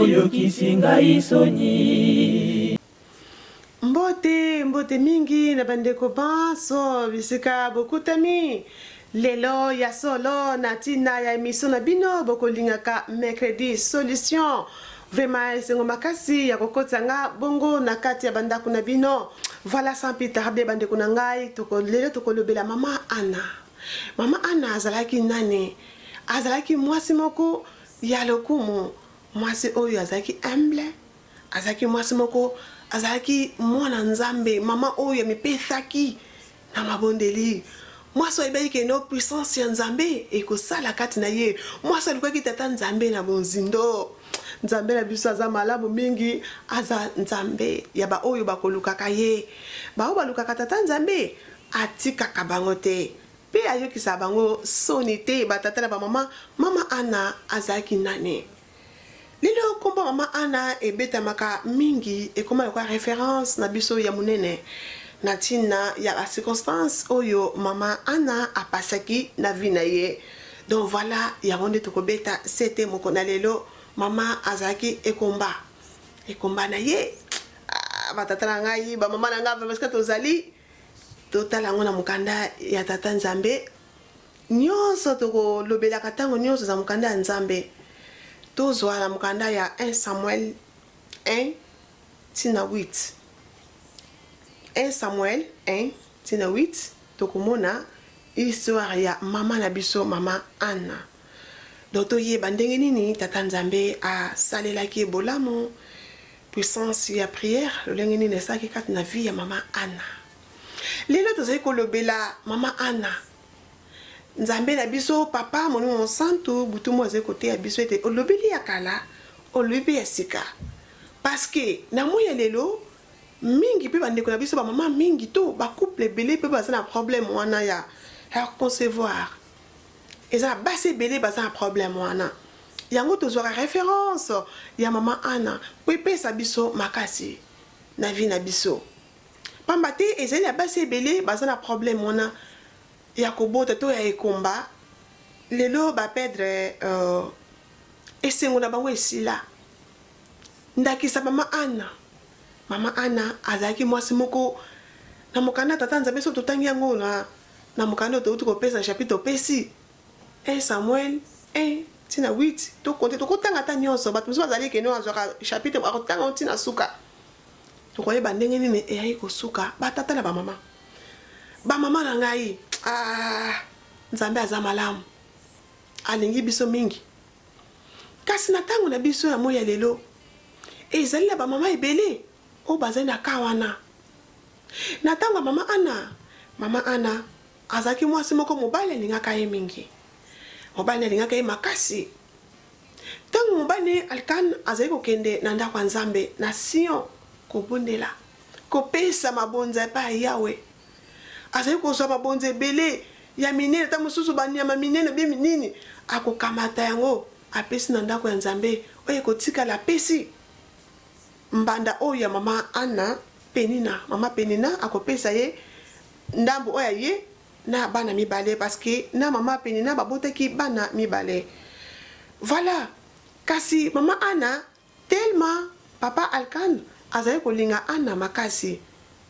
Oyokisi ngai soni. Mbote, mbote mingi na bandeko banso bisika bokutami lelo ya solo na ntina ya emission na bino bokolingaka Mercredi Solution. Vraiment esengo makasi ya kokotisa nga bongo na kati ya bandako na bino. Voilà, sans plus tarder, bandeko na ngai, toko lelo tokolobela mama Anna. Mama Anna azalaki nani? Azalaki mwasi moko ya lokumu, mwasi oyo azalaki humble, azalaki mwasi moko azalaki mwana Nzambe, mama oyo amipesaki na mabondeli. Mwasi oyo ayebaki que no puissance ya Nzambe ekosala kati na ye. Mwasi alukaki Tata Nzambe na bozindo. Nzambe na biso aza malamu mingi, aza Nzambe ya ba oyo bakolukaka ye. Ba oyo balukaka Tata Nzambe, atikaka bango te pe ayokisaka bango soni te. Ba tata na ba mama, mama Anna azalaki nani? Lelo kombo ya mama Anna ebetamaka mingi, ekoma lokola reference na biso ya munene na tina ya ba circonstances oyo mama Anna a passaki na vie na ye. Donc voilà, yango nde tokobeta sete moko na lelo. Mama azalaki ekomba, ekomba na ye. Ah, ba tata na ngai, ba mama na ngai, vraiment esika tozali, totala yango na mokanda ya Tata Nzambe. Nionso tokolobelaka tango nionso eza mokanda ya Nzambe. Tozwa na mokanda ya 1 Samuel 1 ti na 8. 1 Samuel 1 ti na 8, tokomona histoire ya mama na biso, mama Anna. Donc toyeba ndenge nini Tata Nzambe asalelaki ye bolamu, puissance ya prière lolenge nini esalaki kati na vie ya mama Anna. Lelo tozali kolobela mama Anna. Nzambe na biso Papa Molimo Mosantu butu moi azali koteya biso ete olobeli ya kala, olobi pe ya sika. Parce que na moi ya lelo mingi pe bandeko na biso ba mama mingi to ba couple ebele pe baza na problème wana ya ya concevoir. Eza na basi ebele baza na problème wana. Yango tozwaka reference ya mama Anna po epesa biso makasi na vie na biso. Pamba te ezali na basi ebele baza na problème wana ya kobota to ya ekomba, lelo ba perdre esengo na bango esila. Ndakisa mama Anna, mama Anna azalaki mwasi moko na mokanda Tata Nzambe soki totangi yango na na mokanda oyo towuti kopesa na chapitre topesi 1 Samuel 1 ti na 8 to compter tokotanga ata nionso, bato mosusu bazali que non azwaka chapitre akotanga yango ti na suka. Tokoyeba ndenge nini eyaki kosuka ba tata na ba mama. Ba mama na ngai aah Nzambe aza malamu alingi biso mingi. Kasi na tango na biso ya moi ya lelo ezali na ba mama ebele oyo bazali na cas wana. Na tango ya mama Anna, mama Anna azalaki mwasi moko mobali alingaka ye mingi. Mobali alingaka ye makasi. Ntango mobali na ye Elkane azali kokende na ndako ya Nzambe na Sion kobondela, kopesa mabonza epai ya Yawe, azali kozwa mabonza ebele ya minene, ntango mosusu banyama minene bie nini, akokamata yango apesi na ndako ya Nzambe, oyo ekotikala apesi mbanda oyo ya mama Anna, Penina. Mama Penina akopesa ye ndambo oyo ya ye na bana mibale parce que na mama Penina babotaki bana mibale voilà kasi mama Anna tellement papa Alkan azali kolinga Anna makasi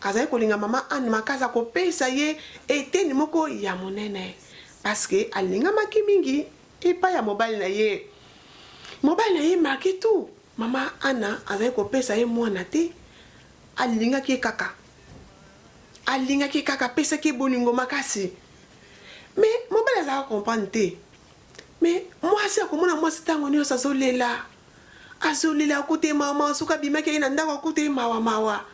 azali kolinga mama Anna makasi akopesa ye eteni moko ya monene parce que alingamaki mingi epai ya mobali na ye mobali na ye malgre tout mama Anna azali kopesa ye mwana te alingaki ye kaka Alingaki ye kaka apesaki ye bolingo makasi mais mobali azalaka comprendre te mais mwasi akomona mwasi tango nionso azolela azolela akuta ye mawa mawa soki abimaki aye na ndako akuta ye mawa mawa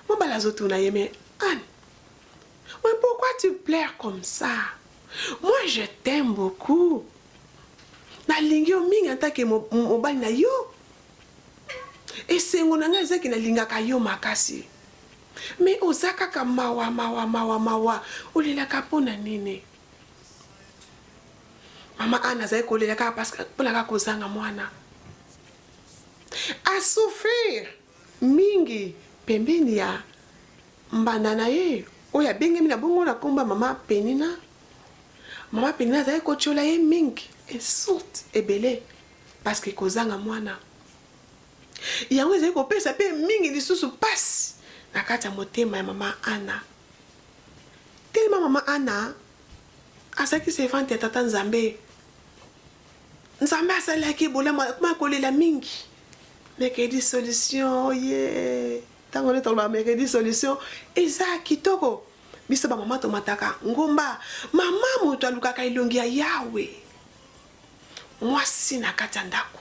mobali azotuna ye mais Anne mais pourquoi tu pleures comme ça moi je t'aime beaucoup nalingi yo mingi en tant que mobali na yo esengo na ngai eza ke nalingaka yo makasi Mais oza kaka mawa mawa mawa mawa olelaka pona nini? Mama Anna azali kolela kaka parce que pona kaka kozanga mwana. A souffrir mingi pembeni ya mbanda na ye oyo abengemi na bongo na kombo ya mama Penina. Mama Penina azali kotiola ye mingi insulte ebele parce que kozanga mwana. Yango ezali kopesa mpe mingi lisusu mpasi na kati ya motema ya mama Ana. Telema mama Ana azalaki servante ya tata Nzambe. Nzambe asalelaki ye bolamu, akomaki kolela mingi. Mercredi solution ye ntango nde toloba mercredi solution eza kitoko. Biso ba mama tomataka ngomba, mama moto alukaka elongi ya Yawe. Mwasi na kati ya ndako,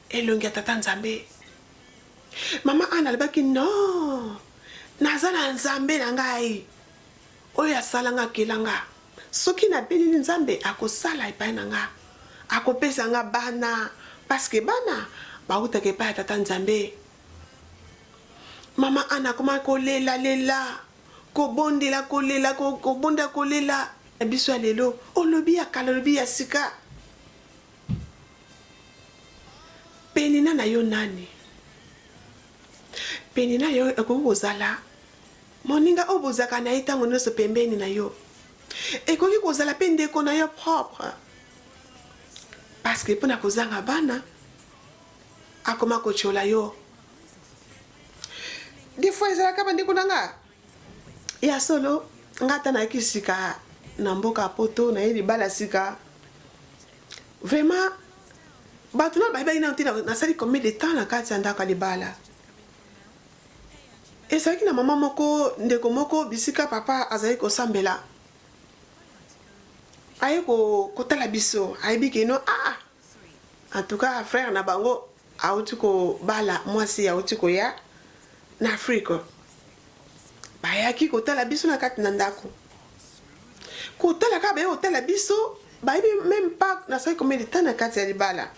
elongi ya tata Nzambe. Mama Anna alobaki non, naza na Nzambe na ngai oyo asala nga akela nga. Soki nabeleli Nzambe akosala epai na nga, akopesa nga bana parce que bana bawutaka epai ya tata Nzambe. Mama Anna akomaki kolela lela, kobondela kolela, kobondela kolela. Na biso ya lelo, olobi ya kala olobi ya sika. Penina na yo nani? Penina yo ekoki kozala moninga oyo bozalaka na ye ntango nyonso pembeni na yo. Ekoki kozala mpe ndeko na yo propre. Parce que mpo na kozanga bana, akoma kotyola yo. Des fois ezalaka bandeko na nga ya solo, nga ata nayaki sika na mboka poto, naye libala sika, vraiment bato na bayebaki nano te nasali combien de temps na kati ya ndako ya libala. Ezalaki na mama moko, ndeko moko, bisika papa azali kosambela, aye kotala biso, ayebi ke no, ah, en tout cas frère na bango auti kobala mwasi auti koya na Afrique. Bayaki kotala biso na kati na ndako, kotala kaka, baye kotala biso, bayebi même pas nasali combien de temps na kati ya libala,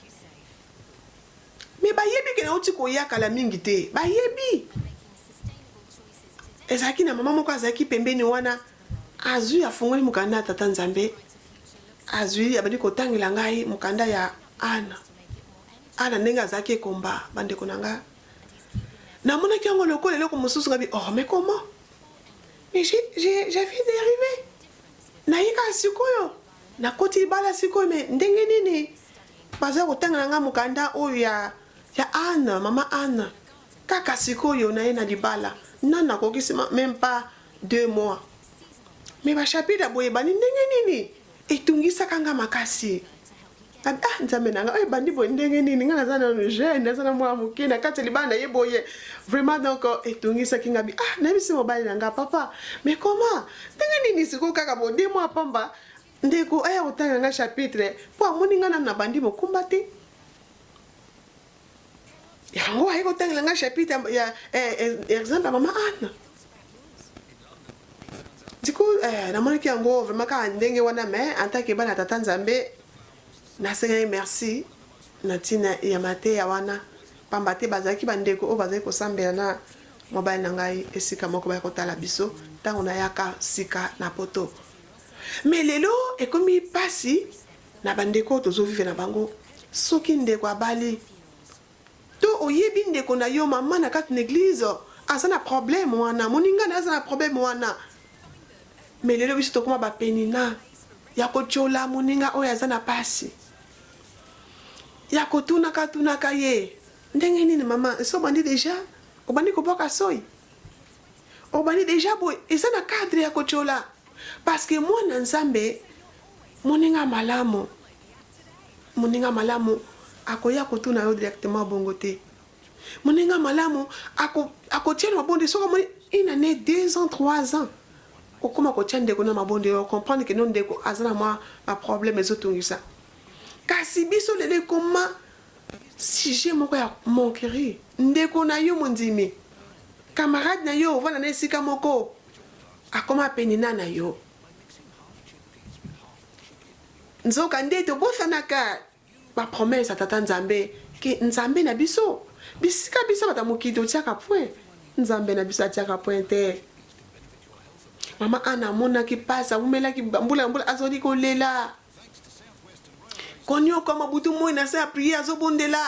mais bayebi ke nauti koya kala mingi te. Bayebi ezalaki na mama moko azalaki pembeni wana, azwi, afungoli mokanda ya tata Nzambe, azwi, abandi kotangela ngai mokanda ya Ana. Ana ndenge azalaki ekomba. Bandeko na nga, namonaki yango lokola eloko mosusu. Ngabi: "Oh, mais comment? Mais j'avais d'arriver, naye kaka sikoyo, nakoti libala sikoyo, mais ndenge nini baza kotangela nga mokanda oyo ya Anne, mama Anne, kaka sikoyo naye na libala, nani nakokisi même pas 2 mois, mais bachapitre boye ebandi ndenge nini?" Etungisaka nga makasi. Ah, Nzambe na nga, oyo ebandi boye ndenge nini? Nga naza nanu jeune, naza na mwana moke na kati ya libala na ye boye. Vraiment, donc etungisaki nga. Bi ah, nayebisi mobali na nga: "Papa, mais comment, ndenge nini sikoyo kaka bo 2 mois pamba, ndeko aya kotanga nga chapitre mpo amoni nga nanu nabandi mokumba te, yango aye kotangela nga chapitre ya exemple ya mama Anne?" Du coup namonaki yango vraiment kaka ndenge wana, mais en tant que bana tata Nzambe, nasengaki merci na ntina ya mateya wana, pamba te bazalaki bandeko oyo bazali kosambela na mobali na ngai esika moko, baya kotala biso ntango nayaka sika na poto. Mais lelo ekomi mpasi na bandeko oyo tozovivre na bango. Soki ndeko abali, to oyebi ndeko na yo mama na kati na église aza na problème wana, moninga na aza na problème wana, mais lelo biso tokóma bapenina ya kotiola moninga oyo aza na pasi, ya kotunaka tunaka ye: "Ndenge nini mama? Esi obandi déjà, obandi kobwaka soi, obandi déjà boye?" Eza na cadre ya kotiola, parce que mwana Nzambe, moninga malamu, moninga malamu akoya kotuna yo directement bongo te. Moninga malamu akotia na mabonde. Soki omoni une année, 2 ans, 3 ans, okóma kotia ndeko na mabonde, ocomprendre ke no, ndeko aza na mwa baproblème ezotungisa. Kasi biso lelo ekoma sujet moko ya moquerie. Ndeko na yo mondimi, camarade na yo, ovanda na esika moko, akoma penina na yo. Nzoka nde tobosanaka bapromese ya tata Nzambe, ke Nzambe na biso, bisika biso bato ya mokili totiaka point, Nzambe na biso atiaka point te. Mama Ana amonaki mpasi, awumelaki mbula mbula, azali kolela, koniokama butu moi na se ya prière, azobondela,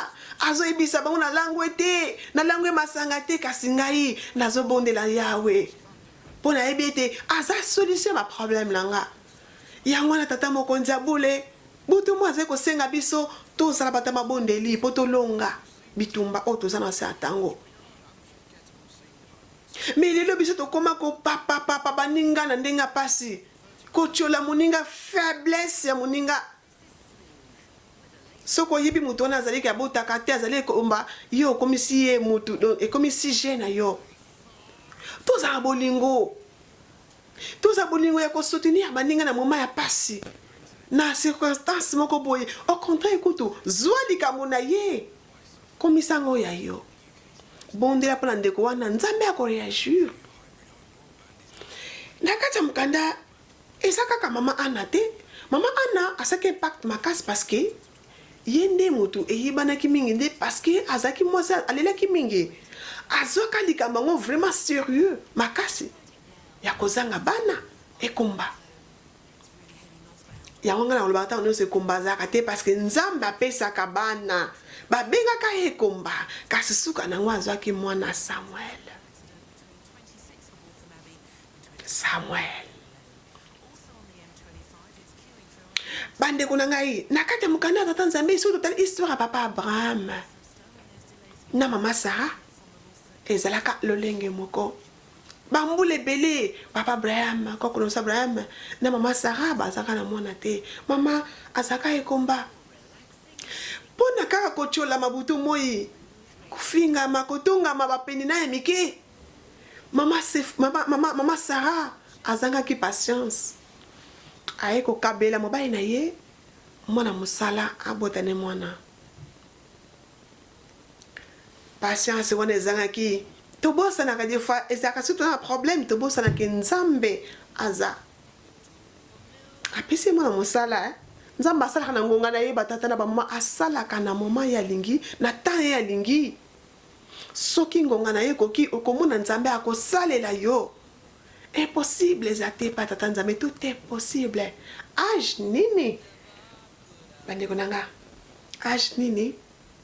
azoyebisa bango: "Nalangwe te, nalangwe masanga te, kasi ngai nazobondela Yawe mpo nayebi ete aza solution ya baproblème na nga." Yango wana tata mokonzi abule butu mo azali kosenga biso tozala bato ya mabondeli mpo tolonga. Bitumba oyo toza na se ya tango. Mais lelo biso tokoma kopapapapa baninga na ndenge ya pasi, kotiola moninga, faiblesse ya moninga. Soki oyebi moto wana azali ke abotaka te, azali ekomba, yo okomisi ye mutu, donc ekomi sujet na yo. Tozala bolingo, tozala bolingo ya ko soutenir baninga na moment ya pasi, na circonstance moko boye. Au contraire kutu, zwa likambo na ye, komisa yango ya yo. Bondela mpo na ndeko wana, Nzambe ako reagir. Na kati ya mokanda Eza kaka mama Anna te. Mama Anna asalaki impact makasi parce que ye nde mutu eyebanaki mingi nde parce que azalaki mwasi alelaki mingi. Azwaka likambo yango vraiment serieux makasi ya kozanga bana ekomba. Yango nga nakolobaka ntango nyonso ekomba azalaka te parce que Nzambe apesaka bana. Babengaka ye ekomba kasi suka na yango azwaki mwana Samuel. Samuel. Bandeko na ngai, na kati ya mokanda ya Tata Nzambe, soki totali histoire ya papa Abraham na mama Sarah, ezalaka lolenge moko. Bambula ebele papa Abraham, koko na biso Abraham na mama Sarah bazalaka na mwana te. Mama azalaka ekomba. Mpo na kaka kotiolama butu moi, kofingama, kotongama bapeni na ya mike. Mama, mama, mama, mama Sarah azangaki patience. Aye kokabela mobali na ye mwana mosala abota ne mwana. Patience wana ezangaki. Tobosanaka des fois ezalaka surtout na problème tobosanaka Nzambe aza. Apesi ye mwana mosala eh. Nzambe asalaka na ngonga na ye ba tata na ba mama asalaka na moment ye alingi na temps ye alingi. Soki ngonga na ye ekoki, okomona Nzambe akosalela yo. Impossible eza te epa Tata Nzambe, tout est possible. Age nini? Bandeko na nga, age nini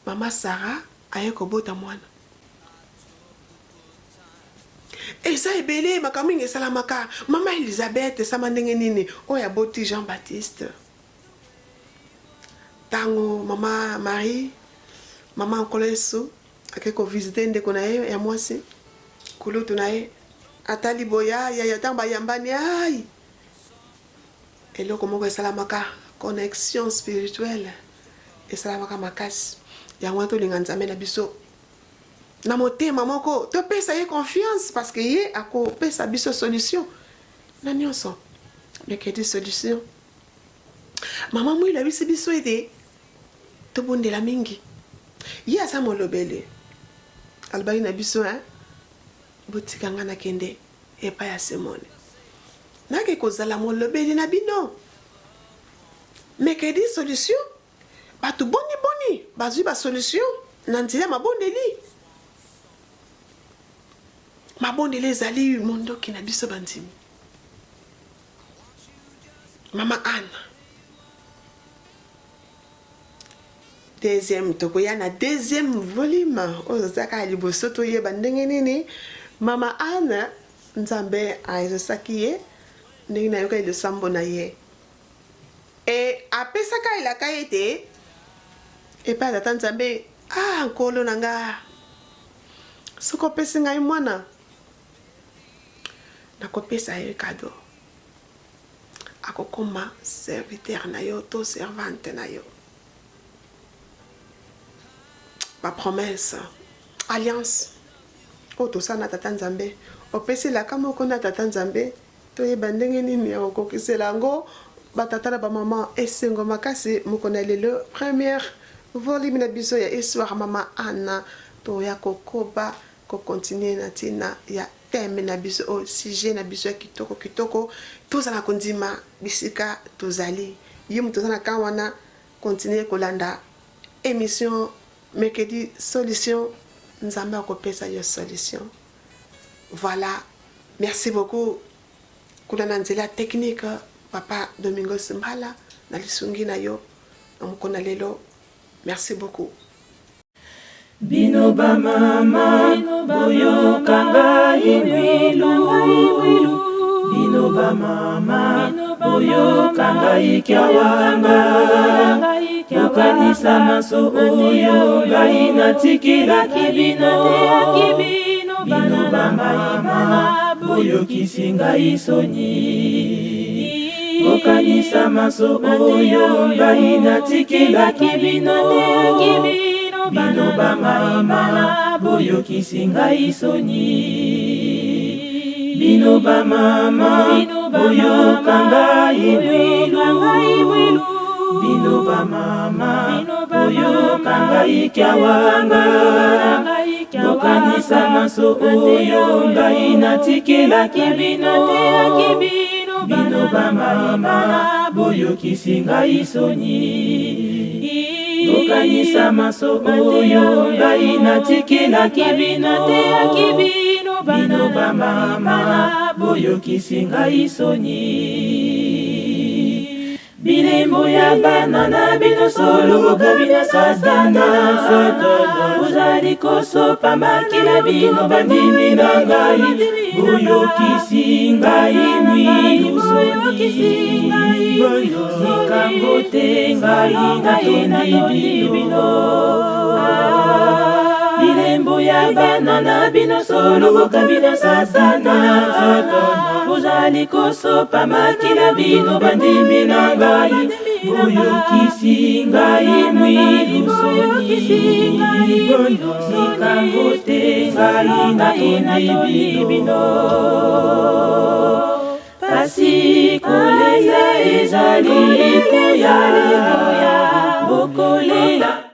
mama Sarah aye kobota mwana? Eza ebele makambo mingi esalamaka. Mama Elizabeth esama ndenge nini oyo aboti Jean Baptiste? Tango mama Marie, mama ya Nkolo Yesu, ake ko visiter ndeko na ye ya mwasi, kulutu na ye, atali boye, ay ay, tango bayambani, ay! Eloko moko esalamaka, connexion spirituelle esalamaka makasi. Yango wana tolinga Nzambe na biso na motema moko, topesa ye confiance parce que ye akopesa biso solution na nionso. Mercredi solution. Mama Mwilu ayebisi biso ete tobondela mingi. Ye aza molobeli. Alobaki na biso hein, botika nga nakende epai ya Simone. Nake kozala molobeli na bino. Mercredi solution, bato boni boni bazwi ba solution na nzela ya mabondeli. Mabondeli ezali mondoki na biso bandimi. Mama Anne. Deuxième, tokoya na deuxième volume oyo eza kaka liboso toyeba ndenge nini Mama Anne Nzambe aezosaki ye ndenge nayokaki losambo na ye e apesaka elaka ete epai ya Tata Nzambe, ah Nkolo na nga, soki opesi ngai mwana Nakopesa ye cadeau. Akokoma serviteur na yo to servante na yo. Ba promesse, alliance oyo tosala na Tata Nzambe. Opesi elaka moko na Tata Nzambe, toyeba ndenge nini ya kokokisela yango ba tata na ba maman. Esengo makasi mokolo ya lelo, première volume na biso ya histoire mama Anna, toya kokoba ko continuer na tina ya thème na biso oyo, sujet na biso ya kitoko kitoko, tozala kondima bisika tozali. Yo moto oza na camp wana, continuer kolanda emission Mercredi solution, Nzambe akopesa yo solution. Voilà, merci beaucoup kuna na nzela technique papa Domingos Mbala na lisungi na yo na mokolo na lelo. Merci beaucoup. Bino ba mama boyoka ngai mwilu, bino ba mama boyoka ngai kiawanga. Bokanisa manso oyo ngai natikelaki bino. Bino bamama, boyokisi ngai soni. Bokanisa manso oyo ngai natikelaki bino. Bino bamama, boyokisi ngai soni. Bino bamama, boyoka ngai mwilu. Bino bamama, boyoka ngai kiawanga. Bokanisa manso oyo ngai natikelaki bino. Bino bamama, boyokisi ngai soni. Bokanisa manso oyo ngai natikelaki bino. Bino bamama, boyokisi ngai soni. Bilembo ya bana na bino solo bokabi na Satana. Bozali kosopa makila, bino bandimi na ngai, boyokisi ngai mwilu soni. Likambo te, ngai natondi bino. Bilembo ya bana na bino solo bokabi na Satana. Bozali kosopa makila, bino bandimi na ngai, boyokisi ngai mwilu soni. Likambo te, ngai natondi bino. Pasi kolela ezali koya, bokolela.